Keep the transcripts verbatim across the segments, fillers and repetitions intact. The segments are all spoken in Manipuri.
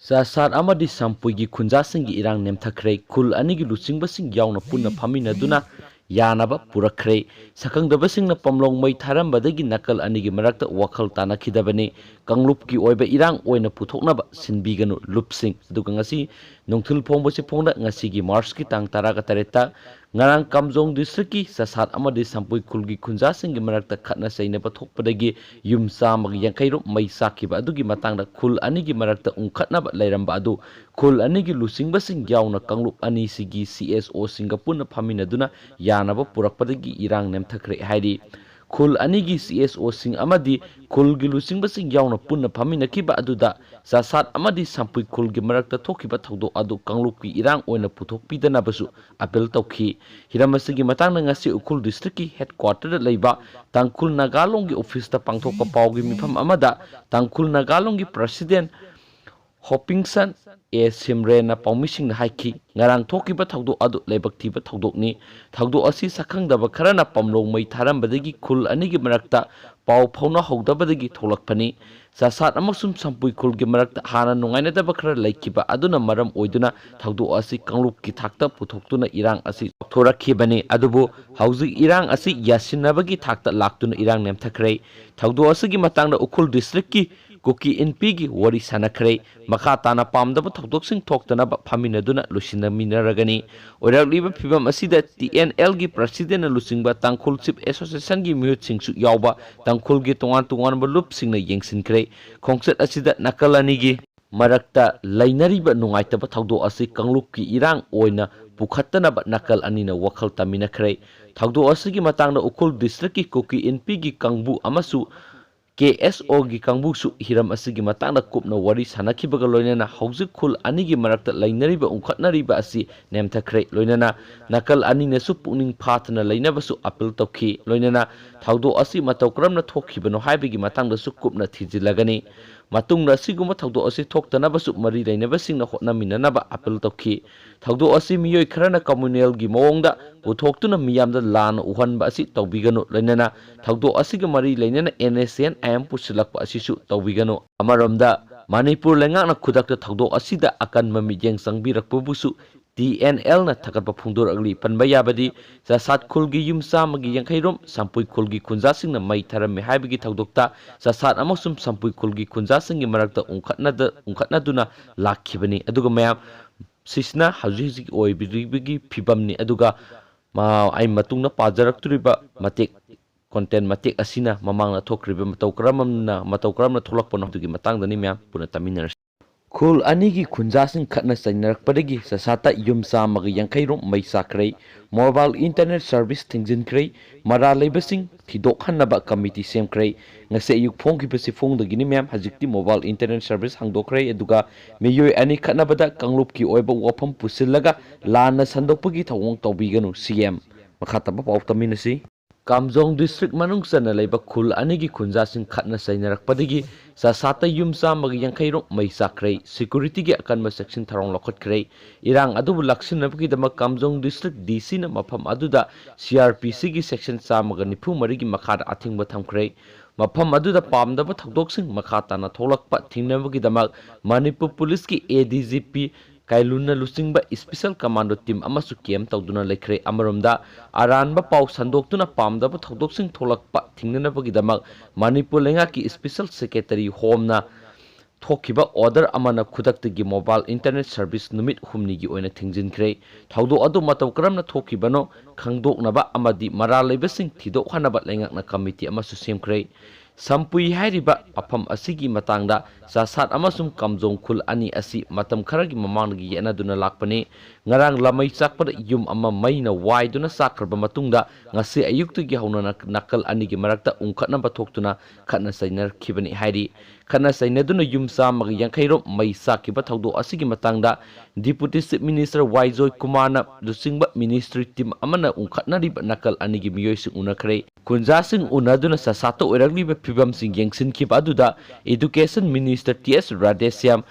ꯆꯥꯁꯥꯠ ꯑꯃꯗꯤ ꯁꯝꯄꯨꯏꯒꯤ ꯈꯨꯟꯖꯥꯁꯤꯡꯒꯤ ꯏꯔꯥꯡ ꯅꯦꯝꯊꯈ꯭ꯔꯦ꯫ ꯈꯨꯜ ꯑꯅꯤꯒꯤ ꯂꯨꯆꯤꯡꯕꯁꯤꯡ ꯌꯥꯎꯅ ꯄꯨꯟꯅ ꯐꯝꯃꯤꯟꯅꯗꯨꯅ ꯌꯥꯅꯕ ꯄꯨꯔꯛꯈ꯭ꯔꯦ꯫ ꯁꯛꯈꯪꯗꯕꯁꯤꯡꯅ ꯄꯝꯂꯣꯡ ꯃꯩ ꯊꯥꯔꯝꯕꯗꯒꯤ ꯅꯥꯀꯜ ꯑꯅꯤꯒꯤ ꯃꯔꯛꯇ ꯋꯥꯈꯜ ꯇꯥꯅꯈꯤꯗꯕꯅꯤ꯫ ꯀꯥꯡꯂꯨꯞꯀꯤ ꯑꯣꯏꯕ ꯏꯔꯥꯡ ꯑꯣꯏꯅ ꯄꯨꯊꯣꯛꯅꯕ ꯁꯤꯟꯕꯤꯒꯅꯨ ꯂꯨꯞꯁꯤꯡ꯫ ꯑꯗꯨꯒ ꯉꯁꯤ ꯅꯨꯡꯊꯤꯜ ꯐꯣꯡꯕꯁꯤ ꯐꯣꯡꯗ ꯉꯁꯤꯒꯤ ꯃꯥꯔꯆꯀꯤ ꯇꯥꯡ ꯇꯔꯥꯒ ꯇꯔꯦꯠꯇ ꯉꯔꯥꯡ ꯀꯥꯝꯖꯣꯡ ꯗꯤꯁꯇ꯭ꯔꯤꯛꯀꯤ ꯆꯥꯁꯥꯠ ꯑꯃꯗꯤ ꯁꯝꯄꯨꯏ ꯈꯨꯜꯒꯤ ꯈꯨꯟꯖꯥꯁꯤꯡꯒꯤ ꯃꯔꯛꯇ ꯈꯠꯅ ꯆꯩꯅꯕ ꯊꯣꯛꯄꯗꯒꯤ ꯌꯨꯝ ꯆꯥꯝꯃꯒ ꯌꯥꯡꯈꯩ ꯔꯣꯝ ꯃꯩ ꯆꯥꯛꯈꯤꯕ ꯑꯗꯨꯒꯤ ꯃꯇꯥꯡꯗ ꯈꯨꯜ ꯑꯅꯤꯒꯤ ꯃꯔꯛꯇ ꯎꯪꯈꯠꯅꯕ ꯂꯩꯔꯝꯕ ꯑꯗꯨ ꯈꯨꯜ ꯑꯅꯤꯒꯤ ꯂꯨꯆꯤꯡꯕꯁꯤꯡ ꯌꯥꯎꯅ ꯀꯥꯡꯂꯨꯞ ꯑꯅꯤꯁꯤꯒꯤ ꯁꯤ ꯑꯦꯁ ꯑꯣꯁꯤꯡꯒ ꯄꯨꯟꯅ ꯐꯝꯃꯤꯟꯅꯗꯨꯅ ꯌꯥꯅꯕ ꯄꯨꯔꯛꯄꯗꯒꯤ ꯏꯔꯥꯡ ꯅꯦꯝꯊꯈ꯭ꯔꯦ ꯍꯥꯏꯔꯤ꯫ ꯈꯨꯜ ꯑꯅꯤꯒꯤ ꯁꯤ ꯑꯦꯁ ꯑꯣꯁꯤꯡ ꯑꯃꯗꯤ ꯈꯨꯜꯒꯤ ꯂꯨꯆꯤꯡꯕꯁꯤꯡ ꯌꯥꯎꯅ ꯄꯨꯟꯅ ꯐꯝꯃꯤꯟꯅꯈꯤꯕ ꯑꯗꯨꯗ ꯆꯥꯁꯥꯠ ꯑꯃꯗꯤ ꯁꯝꯄꯨꯏ ꯈꯨꯜꯒꯤ ꯃꯔꯛꯇ ꯊꯣꯛꯈꯤꯕ ꯊꯧꯗꯣꯛ ꯑꯗꯨ ꯀꯥꯡꯂꯨꯞꯀꯤ ꯏꯔꯥꯡ ꯑꯣꯏꯅ ꯄꯨꯊꯣꯛꯄꯤꯗꯅꯕꯁꯨ ꯑꯥꯄꯤꯜ ꯇꯧꯈꯤ꯫ ꯍꯤꯔꯝ ꯑꯁꯤꯒꯤ ꯃꯇꯥꯡꯗ ꯉꯁꯤ ꯎꯈ꯭ꯔꯨꯜ ꯗꯤꯁꯇ꯭ꯔꯤꯛꯀꯤ ꯍꯦꯗꯀ꯭ꯋꯥꯇꯔꯗ ꯂꯩꯕ ꯇꯥꯡꯈꯨꯜ ꯅꯥꯒꯥꯂꯣꯡꯒꯤ ꯑꯣꯐꯤꯁꯇ ꯄꯥꯡꯊꯣꯛꯄ ꯄꯥꯎꯒꯤ ꯃꯤꯐꯝ ꯑꯃꯗ ꯇꯥꯡꯈꯨꯜ ꯅꯥꯒꯥꯂꯣꯡꯒꯤ ꯄ꯭ꯔꯁꯤꯗꯦꯟ ꯍꯣꯄꯤꯡꯁꯟ ꯑꯦ ꯁꯤꯝꯔꯦꯟꯅ ꯄꯥꯎꯃꯤꯁꯤꯡꯗ ꯍꯥꯏꯈꯤ, ꯉꯔꯥꯡ ꯊꯣꯛꯈꯤꯕ ꯊꯧꯗꯣꯛ ꯑꯗꯨ ꯂꯥꯏꯕꯛ ꯊꯤꯕ ꯊꯧꯗꯣꯛꯅꯤ꯫ ꯊꯧꯗꯣꯛ ꯑꯁꯤ ꯁꯛꯈꯪꯗꯕ ꯈꯔꯅ ꯄꯝꯂꯣꯡ ꯃꯩ ꯊꯥꯔꯝꯕꯗꯒꯤ ꯈꯨꯜ ꯑꯅꯤꯒꯤ ꯃꯔꯛꯇ ꯄꯥꯎ ꯐꯥꯎꯅꯍꯧꯗꯕꯗꯒꯤ ꯊꯣꯛꯂꯛꯄꯅꯤ꯫ ꯆꯥꯁꯥꯠ ꯑꯃꯁꯨꯡ ꯁꯝꯄꯨꯏ ꯈꯨꯜꯒꯤ ꯃꯔꯛꯇ ꯍꯥꯟꯅ ꯅꯨꯡꯉꯥꯏꯅꯗꯕ ꯈꯔ ꯂꯩꯈꯤꯕ ꯑꯗꯨꯅ ꯃꯔꯝ ꯑꯣꯏꯗꯨꯅ ꯊꯧꯗꯣꯛ ꯑꯁꯤ ꯀꯥꯡꯂꯨꯞꯀꯤ ꯊꯥꯛꯇ ꯄꯨꯊꯣꯛꯇꯨꯅ ꯏꯔꯥꯡ ꯑꯁꯤ ꯊꯣꯔꯛꯈꯤꯕꯅꯤ꯫ ꯑꯗꯨꯕꯨ ꯍꯧꯖꯤꯛ ꯏꯔꯥꯡ ꯑꯁꯤ ꯌꯥꯁꯤꯟꯅꯕꯒꯤ ꯊꯥꯛꯇ ꯂꯥꯛꯇꯨꯅ ꯏꯔꯥꯡ ꯅꯦꯝꯊꯈ꯭ꯔꯦ꯫ ꯊꯧꯗꯣꯛ ꯑꯁꯤꯒꯤ ꯃꯇꯥꯡꯗ ꯎꯈ꯭ꯔꯨꯜ ꯗꯤꯁꯇ꯭ꯔꯤꯛꯀꯤ ꯀꯨꯀꯤ ꯏꯟꯄꯤꯒꯤ ꯋꯥꯔꯤ ꯁꯥꯟꯅꯈ꯭ꯔꯦ꯫ ꯃꯈꯥ ꯇꯥꯅ ꯄꯥꯝꯗꯕ ꯊꯧꯗꯣꯛꯁꯤꯡ ꯊꯣꯛꯇꯅꯕ ꯐꯝꯃꯤꯟꯅꯗꯨꯅ ꯂꯣꯏꯁꯤꯟꯅꯃꯤꯟꯅꯔꯒꯅꯤ꯫ ꯑꯣꯏꯔꯛꯂꯤꯕ ꯐꯤꯕꯝ ꯑꯁꯤꯗ ꯇꯤ ꯑꯦꯟ ꯑꯦꯜꯒꯤ ꯄ꯭ꯔꯁꯤꯗꯦꯟꯅ ꯂꯨꯆꯤꯡꯕ ꯇꯥꯡꯈꯨꯜ ꯆꯤꯐ ꯑꯦꯁꯣꯁꯤꯌꯦꯁꯟꯒꯤ ꯃꯤꯍꯨꯠꯁꯤꯡꯁꯨ ꯌꯥꯎꯕ ꯇꯥꯡꯈꯨꯜꯒꯤ ꯇꯣꯉꯥꯟ ꯇꯣꯉꯥꯟꯕ ꯂꯨꯞꯁꯤꯡꯅ ꯌꯦꯡꯁꯤꯟꯈ꯭ꯔꯦ꯫ ꯈꯣꯡꯆꯠ ꯑꯁꯤꯗ ꯅꯥꯀꯜ ꯑꯅꯤꯒꯤ ꯃꯔꯛꯇ ꯂꯩꯅꯔꯤꯕ ꯅꯨꯡꯉꯥꯏꯇꯕ ꯊꯧꯗꯣꯛ ꯑꯁꯤ ꯀꯥꯡꯂꯨꯞꯀꯤ ꯏꯔꯥꯡ ꯑꯣꯏꯅ ꯄꯨꯈꯠꯇꯅꯕ ꯅꯥꯀꯜ ꯑꯅꯤꯅ ꯋꯥꯈꯜ ꯇꯥꯃꯤꯟꯅꯈ꯭ꯔꯦ꯫ ꯊꯧꯗꯣꯛ ꯑꯁꯤꯒꯤ ꯃꯇꯥꯡꯗ ꯎꯈ꯭ꯔꯨꯜ ꯗꯤꯁꯇ꯭ꯔꯤꯛꯀꯤ ꯀꯨꯀꯤ ꯏꯟꯄꯤꯒꯤ ꯀꯥꯡꯕꯨ ꯑꯃꯁꯨ ꯀꯦ ꯑꯦꯁ ꯑꯣꯒꯤ ꯀꯥꯡꯕꯨꯁꯨ ꯍꯤꯔꯝ ꯑꯁꯤꯒꯤ ꯃꯇꯥꯡꯗ ꯀꯨꯞꯅ ꯋꯥꯔꯤ ꯁꯥꯟꯅꯈꯤꯕꯒ ꯂꯣꯏꯅꯅ ꯍꯧꯖꯤꯛ ꯈꯨꯜ ꯑꯅꯤꯒꯤ ꯃꯔꯛꯇ ꯂꯩꯅꯔꯤꯕ ꯎꯪꯈꯠꯅꯔꯤꯕ ꯑꯁꯤ ꯅꯦꯝꯊꯈ꯭ꯔꯦ꯫ ꯂꯣꯏꯅꯅ ꯅꯥꯀꯜ ꯑꯅꯤꯅꯁꯨ ꯄꯨꯛꯅꯤꯡ ꯐꯥꯊꯅ ꯂꯩꯅꯕꯁꯨ ꯑꯥꯄꯤꯜ ꯇꯧꯈꯤ꯫ ꯂꯣꯏꯅꯅ ꯊꯧꯗꯣꯛ ꯑꯁꯤ ꯃꯇꯧ ꯀꯔꯝꯅ ꯊꯣꯛꯈꯤꯕꯅꯣ ꯍꯥꯏꯕꯒꯤ ꯃꯇꯥꯡꯗꯁꯨ ꯀꯨꯞꯅ ꯊꯤꯖꯤꯜꯂꯒꯅꯤ꯫ ꯃꯇꯨꯡꯗ ꯑꯁꯤꯒꯨꯝꯕ ꯊꯧꯗꯣꯛ ꯑꯁꯤ ꯊꯣꯛꯇꯅꯕꯁꯨ ꯃꯔꯤ ꯂꯩꯅꯕꯁꯤꯡꯅ ꯍꯣꯠꯅꯃꯤꯟꯅꯅꯕ ꯑꯥꯄꯤꯜ ꯇꯧꯈꯤ꯫ ꯊꯧꯗꯣꯛ ꯑꯁꯤ ꯃꯤꯑꯣꯏ ꯈꯔꯅ ꯀꯝꯃꯨꯅꯦꯜꯒꯤ ꯃꯑꯣꯡꯗ ꯄꯨꯊꯣꯛꯇꯨꯅ ꯃꯤꯌꯥꯝꯗ ꯂꯥꯟꯅ ꯎꯍꯟꯕ ꯑꯁꯤ ꯇꯧꯕꯤꯒꯅꯨ, ꯂꯣꯏꯅꯅ ꯊꯧꯗꯣꯛ ꯑꯁꯤꯒ ꯃꯔꯤ ꯂꯩꯅꯅ N S N I M ꯄꯨꯁꯤꯜꯂꯛꯄ ꯑꯁꯤꯁꯨ ꯇꯧꯕꯤꯒꯅꯨ꯫ ꯑꯃꯔꯣꯝꯗ ꯃꯅꯤꯄꯨꯔ ꯂꯩꯉꯥꯛꯅ ꯈꯨꯗꯛꯇ ꯊꯧꯗꯣꯛ ꯑꯁꯤꯗ ꯑꯀꯟꯕ ꯃꯤꯠꯌꯦꯡ ꯆꯪꯕꯤꯔꯛꯄꯕꯨꯁꯨ ꯇꯤ ꯑꯦꯟ ꯑꯦꯜꯅ ꯊꯥꯒꯠꯄ ꯐꯣꯡꯗꯣꯔꯛꯂꯤ꯫ ꯄꯟꯕ ꯌꯥꯕꯗꯤ, ꯆꯥꯁꯥꯠ ꯈꯨꯜꯒꯤ ꯌꯨꯝ ꯆꯥꯝꯃꯒꯤ ꯌꯥꯡꯈꯩ ꯔꯣꯝ, ꯁꯝꯄꯨꯏ ꯈꯨꯜꯒꯤ ꯈꯨꯟꯖꯥꯁꯤꯡꯅ ꯃꯩ ꯊꯥꯔꯝꯃꯤ ꯍꯥꯏꯕꯒꯤ ꯊꯧꯗꯣꯛꯇ ꯆꯥꯁꯥꯠ ꯑꯃꯁꯨꯡ ꯁꯝꯄꯨꯏ ꯈꯨꯜꯒꯤ ꯈꯨꯟꯖꯥꯁꯤꯡꯒꯤ ꯃꯔꯛꯇ ꯎꯪꯈꯠꯅꯗ-, ꯎꯪꯈꯠꯅꯗꯨꯅ ꯂꯥꯛꯈꯤꯕꯅꯤ꯫ ꯑꯗꯨꯒ ꯃꯌꯥꯝ, ꯁꯤꯁꯤꯅ ꯍꯧꯖꯤꯛ ꯍꯧꯖꯤꯛ ꯑꯣꯏꯕꯤꯔꯤꯕꯒꯤ ꯐꯤꯕꯝꯅꯤ꯫ ꯑꯗꯨꯒ ꯃꯥ-, ꯑꯩ ꯃꯇꯨꯡꯗ ꯄꯥꯖꯔꯛꯇꯣꯔꯤꯕ ꯃꯇꯦꯛ, ꯀꯣꯟꯇꯦꯟ ꯃꯇꯦꯛ ꯑꯁꯤꯅ ꯃꯃꯥꯡꯗ ꯊꯣꯛꯈ꯭ꯔꯤꯕ ꯃꯇꯧ ꯀꯔꯝꯅ, ꯃꯇꯧ ꯀꯔꯝꯅ ꯊꯣꯛꯂꯛꯄꯅꯣ ꯑꯗꯨꯒꯤ ꯃꯇꯥꯡꯗꯅꯤ꯫ ꯃꯌꯥꯝ ꯄꯨꯟꯅ ꯇꯥꯃꯤꯟꯅꯔꯁꯤ꯫ ꯈꯨꯜ ꯑꯅꯤꯒꯤ ꯈꯨꯟꯖꯥꯁꯤꯡ ꯈꯠꯅ ꯆꯩꯅꯔꯛꯄꯗꯒꯤ ꯆꯥꯁꯥꯠꯇ ꯌꯨꯝ ꯆꯥꯝꯃꯒ ꯌꯥꯡꯈꯩ ꯔꯣꯝ ꯃꯩ ꯆꯥꯛꯈ꯭ꯔꯦ꯫ ꯃꯣꯕꯥꯏꯜ ꯏꯟꯇꯔꯅꯦꯠ ꯁꯔꯚꯤꯁ ꯊꯤꯡꯖꯤꯟꯈ꯭ꯔꯦ꯫ ꯃꯔꯥꯜ ꯂꯩꯕꯁꯤꯡ ꯊꯤꯗꯣꯛꯍꯟꯅꯕ ꯀꯃꯤꯇꯤ ꯁꯦꯝꯈ꯭ꯔꯦ꯫ ꯉꯁꯤ ꯑꯌꯨꯛ ꯐꯣꯡꯈꯤꯕ ꯆꯦꯐꯣꯡꯗꯒꯤꯅꯤ ꯃꯌꯥꯝ꯫ ꯍꯧꯖꯤꯛꯇꯤ ꯃꯣꯕꯥꯏꯜ ꯏꯟꯇꯔꯅꯦꯠ ꯁꯔꯚꯤꯁ ꯍꯥꯡꯗꯣꯛꯈ꯭ꯔꯦ꯫ ꯑꯗꯨꯒ ꯃꯤꯑꯣꯏ ꯑꯅꯤ ꯈꯠꯅꯕꯗ ꯀꯥꯡꯂꯨꯞꯀꯤ ꯑꯣꯏꯕ ꯋꯥꯐꯝ ꯄꯨꯁꯤꯜꯂꯒ ꯂꯥꯟꯅ ꯁꯟꯗꯣꯛꯄꯒꯤ ꯊꯧꯑꯣꯡ ꯇꯧꯕꯤꯒꯅꯨ, ꯁꯤ ꯑꯦꯝ꯫ ꯃꯈꯥ ꯇꯥꯕ ꯄꯥꯎ ꯇꯝꯃꯤꯟꯅꯁꯤ꯫ ꯀꯥꯝꯖꯣꯡ ꯗꯤꯁꯇ꯭ꯔꯤꯛ ꯃꯅꯨꯡ ꯆꯟꯅ ꯂꯩꯕ ꯈꯨꯜ ꯑꯅꯤꯒꯤ ꯈꯨꯟꯖꯥꯁꯤꯡ ꯈꯠꯅ ꯆꯩꯅꯔꯛꯄꯗꯒꯤ ꯆꯥꯁꯥꯠꯇ ꯌꯨꯝ ꯆꯥꯝꯃꯒ ꯌꯥꯡꯈꯩ ꯔꯣꯝ ꯃꯩ ꯆꯥꯛꯈ꯭ꯔꯦ꯫ ꯁꯦꯀ꯭ꯌꯨꯔꯤꯇꯤꯒꯤ ꯑꯀꯟꯕ ꯆꯦꯛꯁꯤꯟ ꯊꯧꯔꯥꯡ ꯂꯧꯈꯠꯈ꯭ꯔꯦ꯫ ꯏꯔꯥꯡ ꯑꯗꯨꯕꯨ ꯂꯥꯛꯁꯤꯟꯅꯕꯒꯤꯗꯃꯛ ꯀꯥꯝꯖꯣꯡ ꯗꯤꯁꯇ꯭ꯔꯤꯛ ꯗꯤ ꯁꯤꯅ ꯃꯐꯝ ꯑꯗꯨꯗ ꯁꯤ ꯑꯥꯔ ꯄꯤ ꯁꯤꯒꯤ ꯁꯦꯛꯁꯟ ꯆꯥꯝꯃꯒ ꯅꯤꯐꯨ ꯃꯔꯤꯒꯤ ꯃꯈꯥꯗ ꯑꯊꯤꯡꯕ ꯊꯝꯈ꯭ꯔꯦ꯫ ꯃꯐꯝ ꯑꯗꯨꯗ ꯄꯥꯝꯗꯕ ꯊꯧꯗꯣꯛꯁꯤꯡ ꯃꯈꯥ ꯇꯥꯅ ꯊꯣꯛꯂꯛꯄ ꯊꯤꯡꯅꯕꯒꯤꯗꯃꯛ ꯃꯅꯤꯄꯨꯔ ꯄꯨꯂꯤꯁꯀꯤ ꯑꯦ ꯗꯤ ꯖꯤ ꯄꯤ ꯀꯥꯏꯂꯨꯟꯅ ꯂꯨꯆꯤꯡꯕ ꯏꯁꯄꯤꯁꯦꯜ ꯀꯃꯥꯟꯗꯣ ꯇꯤꯝ ꯑꯃꯁꯨ ꯀꯦꯝ ꯇꯧꯗꯨꯅ ꯂꯩꯈ꯭ꯔꯦ꯫ ꯑꯃꯔꯣꯝꯗ, ꯑꯔꯥꯟꯕ ꯄꯥꯎ ꯁꯟꯗꯣꯛꯇꯨꯅ ꯄꯥꯝꯗꯕ ꯊꯧꯗꯣꯛꯁꯤꯡ ꯊꯣꯛꯂꯛꯄ ꯊꯤꯡꯅꯅꯕꯒꯤꯗꯃꯛ ꯃꯅꯤꯄꯨꯔ ꯂꯩꯉꯥꯛꯀꯤ ꯏꯁꯄꯤꯁꯦꯜ ꯁꯦꯀ꯭ꯔꯦꯇꯔꯤ ꯍꯣꯝꯅ ꯊꯣꯛꯈꯤꯕ ꯑꯣꯔꯗꯔ ꯑꯃꯅ ꯈꯨꯗꯛꯇꯒꯤ ꯃꯣꯕꯥꯏꯜ ꯏꯟꯇꯔꯅꯦꯠ ꯁꯔꯚꯤꯁ ꯅꯨꯃꯤꯠ ꯍꯨꯝꯅꯤꯒꯤ ꯑꯣꯏꯅ ꯊꯤꯡꯖꯤꯟꯈ꯭ꯔꯦ꯫ ꯊꯧꯗꯣꯛ ꯑꯗꯨ ꯃꯇꯧ ꯀꯔꯝꯅ ꯊꯣꯛꯈꯤꯕꯅꯣ ꯈꯪꯗꯣꯛꯅꯕ ꯑꯃꯗꯤ ꯃꯔꯥꯜ ꯂꯩꯕꯁꯤꯡ ꯊꯤꯗꯣꯛꯍꯟꯅꯕ ꯂꯩꯉꯥꯛꯅ ꯀꯃꯤꯇꯤ ꯑꯃꯁꯨ ꯁꯦꯝꯈ꯭ꯔꯦ꯫ ꯁꯝꯄꯨꯏ ꯍꯥꯏꯔꯤꯕ ꯃꯐꯝ ꯑꯁꯤꯒꯤ ꯃꯇꯥꯡꯗ ꯆꯥꯁꯥꯠ ꯑꯃꯁꯨꯡ ꯀꯥꯝꯖꯣꯡ ꯈꯨꯜ ꯑꯅꯤ ꯑꯁꯤ ꯃꯇꯝ ꯈꯔꯒꯤ ꯃꯃꯥꯡꯗꯒꯤ ꯌꯦꯠꯅꯗꯨꯅ ꯂꯥꯛꯄꯅꯤ꯫ ꯉꯔꯥꯡ ꯂꯃꯩ ꯆꯥꯛꯄꯗ ꯌꯨꯝ ꯑꯃ ꯃꯩꯅ ꯋꯥꯏꯗꯨꯅ ꯆꯥꯛꯈ꯭ꯔꯕ ꯃꯇꯨꯡꯗ ꯉꯁꯤ ꯑꯌꯨꯛꯇꯒꯤ ꯍꯧꯅ ꯅꯥ-, ꯅꯥꯀꯜ ꯑꯅꯤꯒꯤ ꯃꯔꯛꯇ ꯎꯪꯈꯠꯅꯕ ꯊꯣꯛꯇꯨꯅ ꯈꯠꯅ ꯆꯩꯅꯔꯛꯈꯤꯕꯅꯤ ꯍꯥꯏꯔꯤ꯫ ꯈꯠꯅ ꯆꯩꯅꯗꯨꯅ ꯌꯨꯝ ꯆꯥꯝꯃꯒ ꯌꯥꯡꯈꯩ ꯔꯣꯝ ꯃꯩ ꯆꯥꯛꯈꯤꯕ ꯊꯧꯗꯣꯛ ꯑꯁꯤꯒꯤ ꯃꯇꯥꯡꯗ ꯗꯤꯄꯨꯇꯤ ꯆꯤꯐ ꯃꯤꯅꯤꯁꯇꯔ ꯋꯥꯏ ꯖꯣꯏ ꯀꯨꯃꯥꯔꯅ ꯂꯨꯆꯤꯡꯕ ꯃꯤꯅꯤꯁꯇ꯭ꯔꯤ ꯇꯤꯝ ꯑꯃꯅ ꯎꯪꯈꯠꯅꯔꯤꯕ ꯅꯥꯀꯜ ꯑꯅꯤꯒꯤ ꯃꯤꯑꯣꯏꯁꯤꯡ ꯎꯅꯈ꯭ꯔꯦ꯫ ꯈꯨꯟꯖꯥꯁꯤꯡ ꯎꯅꯗꯨꯅ ꯆꯥꯁꯥꯠꯇ ꯑꯣꯏꯔꯛꯂꯤꯕ ꯐꯤꯕꯝꯁꯤꯡ ꯌꯦꯡꯁꯤꯟꯈꯤꯕ ꯑꯗꯨꯗ education minister T S Radheshyam,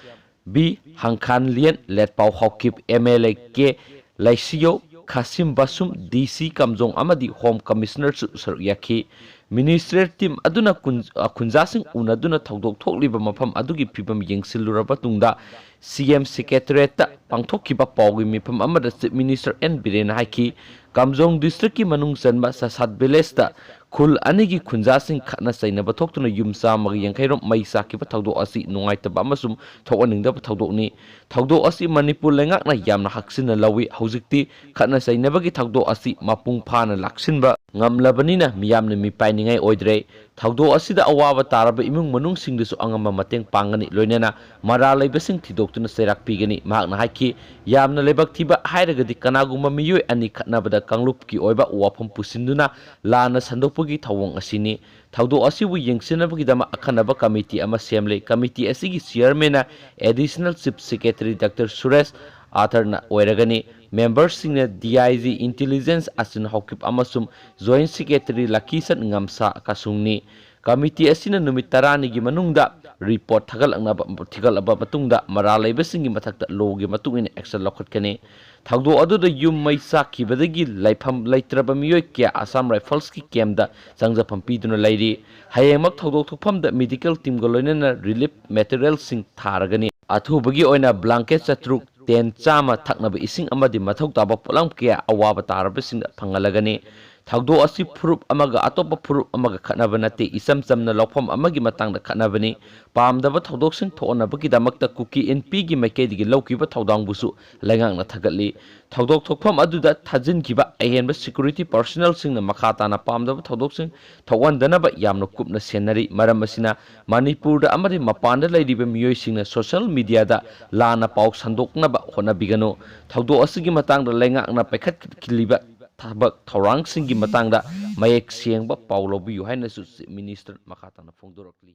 B Hangkhanlian, Letpao Haokip, M L A K Leishiyo, Khashim Vashum, D C Kamjong ꯑꯃꯗꯤ ꯍꯣꯝ ꯀꯃꯤꯁꯅꯔꯁꯨ ꯁꯔꯨꯛ ꯌꯥꯈꯤ꯫ Ministerial team ꯑꯗꯨꯅ ꯈꯨꯟ-, ꯑ, ꯈꯨꯟꯖꯥꯁꯤꯡ ꯎꯅꯗꯨꯅ ꯊꯧꯗꯣꯛ ꯊꯣꯛꯂꯤꯕ ꯃꯐꯝ ꯑꯗꯨꯒꯤ ꯐꯤꯕꯝ ꯌꯦꯡꯁꯤꯜꯂꯨꯔꯕ ꯇꯨꯡꯗ, C M Secretariatꯇ ꯄꯥꯡꯊꯣꯛꯈꯤꯕ ꯄꯥꯎꯒꯤ ꯃꯤꯐꯝ ꯑꯃꯗ Chief Minister N ꯕꯤꯔꯦꯟꯅ ꯍꯥꯏꯈꯤ, ꯀꯥꯝꯖꯣꯡ districtꯀꯤ ꯃꯅꯨꯡ ꯆꯟꯕ ꯁꯁꯥꯠ villageꯇ ꯈꯨꯜ ꯑꯅꯤꯒꯤ ꯈꯨꯟꯖꯥꯁꯤꯡ ꯈꯠꯅ ꯆꯩꯅꯕ ꯊꯣꯛꯇꯨꯅ ꯌꯨꯝ ꯆꯥꯝꯃꯒ ꯌꯥꯡꯈꯩ ꯔꯣꯝ ꯃꯩ ꯆꯥꯛꯈꯤꯕ ꯊꯧꯗꯣꯛ ꯑꯁꯤ ꯅꯨꯡꯉꯥꯏꯇꯕ ꯑꯃꯁꯨꯡ ꯊꯣꯛꯍꯟꯅꯤꯡꯗꯕ ꯊꯧꯗꯣꯛꯅꯤ꯫ ꯊꯧꯗꯣꯛ ꯑꯁꯤ ꯃꯅꯤꯄꯨꯔ ꯂꯩꯉꯥꯛꯅ ꯌꯥꯝꯅ ꯍꯛꯆꯤꯟꯅ ꯂꯧꯏ꯫ ꯍꯧꯖꯤꯛꯇꯤ ꯈꯠꯅ ꯆꯩꯅꯕꯒꯤ ꯊꯧꯗꯣꯛ ꯑꯁꯤ ꯃꯄꯨꯡ ꯐꯥꯅ ꯂꯥꯛꯁꯤꯟꯕ ꯉꯝꯂꯕꯅꯤꯅ ꯃꯤꯌꯥꯝꯅ ꯃꯤꯄꯥꯏꯅꯤꯡꯉꯥꯏ ꯑꯣꯏꯗ꯭ꯔꯦ꯫ ꯊꯧꯗꯣꯛ ꯑꯁꯤꯗ ꯑꯋꯥꯕ ꯇꯥꯔꯕ ꯏꯃꯨꯡ ꯃꯅꯨꯡꯁꯤꯡꯗꯁꯨ ꯑꯉꯝꯕ ꯃꯇꯦꯡ ꯄꯥꯡꯒꯅꯤ, ꯂꯣꯏꯅꯅ ꯃꯔꯥꯜ ꯂꯩꯕꯁꯤꯡ ꯊꯤꯗꯣꯛꯇꯨꯅ ꯆꯩꯔꯥꯛ ꯄꯤꯒꯅꯤ꯫ ꯃꯍꯥꯛꯅ ꯍꯥꯏꯈꯤ, ꯌꯥꯝꯅ ꯂꯥꯏꯕꯛ ꯊꯤꯕ ꯍꯥꯏꯔꯒꯗꯤ ꯀꯅꯥꯒꯨꯝꯕ ꯃꯤꯑꯣꯏ ꯑꯅꯤ ꯈꯠꯅꯕꯗ ꯀꯥꯡꯂꯨꯞꯀꯤ ꯑꯣꯏꯕ ꯋꯥꯐꯝ ꯄꯨꯁꯤꯟꯗꯨꯅ ꯂꯥꯟꯅ ꯁꯟꯗꯣꯛꯄꯒꯤ ꯊꯧꯑꯣꯡ ꯑꯁꯤꯅꯤ꯫ ꯊꯧꯗꯣꯛ ꯑꯁꯤꯕꯨ ꯌꯦꯡꯁꯤꯟꯅꯕꯒꯤꯗꯃꯛ ꯑꯈꯟꯅꯕ ꯀꯃꯤꯇꯤ ꯑꯃ ꯁꯦꯝꯂꯦ꯫ ꯀꯃꯤꯇꯤ ꯑꯁꯤꯒꯤ chairmanꯅ Additional Chief Secretary Doctor Suresh ꯑꯥꯊꯔꯅ ꯑꯣꯏꯔꯒꯅꯤ꯫ Memberꯁꯤꯡꯅ D I G Intelligence ꯑꯁꯤꯟ ꯍꯧꯈꯤꯕ ꯑꯃꯁꯨꯡ Joint Secretary ꯂꯀꯤꯁꯟ ꯉꯝꯁꯥ ꯀꯁꯨꯡꯅꯤ꯫ ꯀꯃꯤꯇꯤ ꯑꯁꯤꯅ ꯅꯨꯃꯤꯠ ꯇꯔꯥꯅꯤꯒꯤ ꯃꯅꯨꯡꯗ report ꯊꯥꯒꯠꯂꯛꯅꯕ, ꯊꯤꯒꯠꯂꯕ ꯃꯇꯨꯡꯗ ꯃꯔꯥꯜ ꯂꯩꯕꯁꯤꯡꯒꯤ ꯃꯊꯛꯇ lawꯒꯤ ꯃꯇꯨꯡ ꯏꯟꯅ action ꯂꯧꯈꯠꯀꯅꯤ꯫ ꯊꯧꯗꯣꯛ ꯑꯗꯨꯗ ꯌꯨꯝ ꯃꯩ ꯆꯥꯛꯈꯤꯕꯗꯒꯤ ꯂꯩꯐꯝ ꯂꯩꯇ꯭ꯔꯕ ꯃꯤꯑꯣꯏ ꯀꯌꯥ Assam Riflesꯀꯤ campꯇ ꯆꯪꯖꯐꯝ ꯄꯤꯗꯨꯅ ꯂꯩꯔꯤ꯫ ꯍꯌꯦꯡꯃꯛ ꯊꯧꯗꯣꯛ ꯊꯣꯛꯐꯝꯗ medical teamꯒ ꯂꯣꯏꯅꯅ relief materialꯁꯤꯡ ꯊꯥꯔꯒꯅꯤ꯫ ꯑꯊꯨꯕꯒꯤ ꯑꯣꯏꯅ blanket ꯆꯥꯇ꯭ꯔꯨꯛ, tent ꯆꯥꯝꯃ, ꯊꯛꯅꯕ ꯏꯁꯤꯡ ꯑꯃꯗꯤ ꯃꯊꯧ ꯇꯥꯕ ꯄꯣꯠꯂꯝ ꯀꯌꯥ ꯑꯋꯥꯕ ꯇꯥꯔꯕꯁꯤꯡꯗ ꯐꯪꯍꯜꯂꯒꯅꯤ꯫ ꯊꯧꯗꯣꯛ ꯑꯁꯤ ꯐꯨꯔꯨꯞ ꯑꯃꯒ ꯑꯇꯣꯞꯄ ꯐꯨꯔꯨꯞ ꯑꯃꯒ ꯈꯠꯅꯕ ꯅꯠꯇꯦ, ꯏꯆꯝ ꯆꯝꯅ ꯂꯧꯐꯝ ꯑꯃꯒꯤ ꯃꯇꯥꯡꯗ ꯈꯠꯅꯕꯅꯤ꯫ ꯄꯥꯝꯗꯕ ꯊꯧꯗꯣꯛꯁꯤꯡ ꯊꯣꯛꯍꯟꯅꯕꯒꯤꯗꯃꯛꯇ ꯀꯨꯀꯤ ꯏꯟꯄꯤꯒꯤ ꯃꯥꯏꯀꯩꯗꯒꯤ ꯂꯧꯈꯤꯕ ꯊꯧꯗꯥꯡꯕꯨꯁꯨ ꯂꯩꯉꯥꯛꯅ ꯊꯥꯒꯠꯂꯤ꯫ ꯊꯧꯗꯣꯛ ꯊꯣꯛꯐꯝ ꯑꯗꯨꯗ ꯊꯥꯖꯤꯟꯈꯤꯕ ꯑꯍꯦꯟꯕ security personnelꯁꯤꯡꯅ ꯃꯈꯥ ꯇꯥꯅ ꯄꯥꯝꯗꯕ ꯊꯧꯗꯣꯛꯁꯤꯡ ꯊꯣꯛꯍꯟꯗꯅꯕ ꯌꯥꯝꯅ ꯀꯨꯞꯅ ꯁꯦꯟꯅꯔꯤ꯫ ꯃꯔꯝ ꯑꯁꯤꯅ ꯃꯅꯤꯄꯨꯔꯗ ꯑꯃꯗꯤ ꯃꯄꯥꯟꯗ ꯂꯩꯔꯤꯕ ꯃꯤꯑꯣꯏꯁꯤꯡꯅ social mediaꯗ ꯂꯥꯟꯅ ꯄꯥꯎ ꯁꯟꯗꯣꯛꯅꯕ ꯍꯣꯠꯅꯕꯤꯒꯅꯨ꯫ ꯊꯧꯗꯣꯛ ꯑꯁꯤꯒꯤ ꯃꯇꯥꯡꯗ ꯂꯩꯉꯥꯛꯅ ꯄꯥꯏꯈꯠꯂꯤꯕ ꯊꯕꯛ ꯊꯧꯔꯥꯡꯁꯤꯡꯒꯤ ꯃꯇꯥꯡꯗ ꯃꯌꯦꯛ ꯁꯦꯡꯕ ꯄꯥꯎ ꯂꯧꯕꯤꯌꯨ ꯍꯥꯏꯅꯁꯨ Chief Minister ꯃꯈꯥ ꯇꯥꯅ ꯐꯣꯡꯗꯣꯔꯛꯂꯤ꯫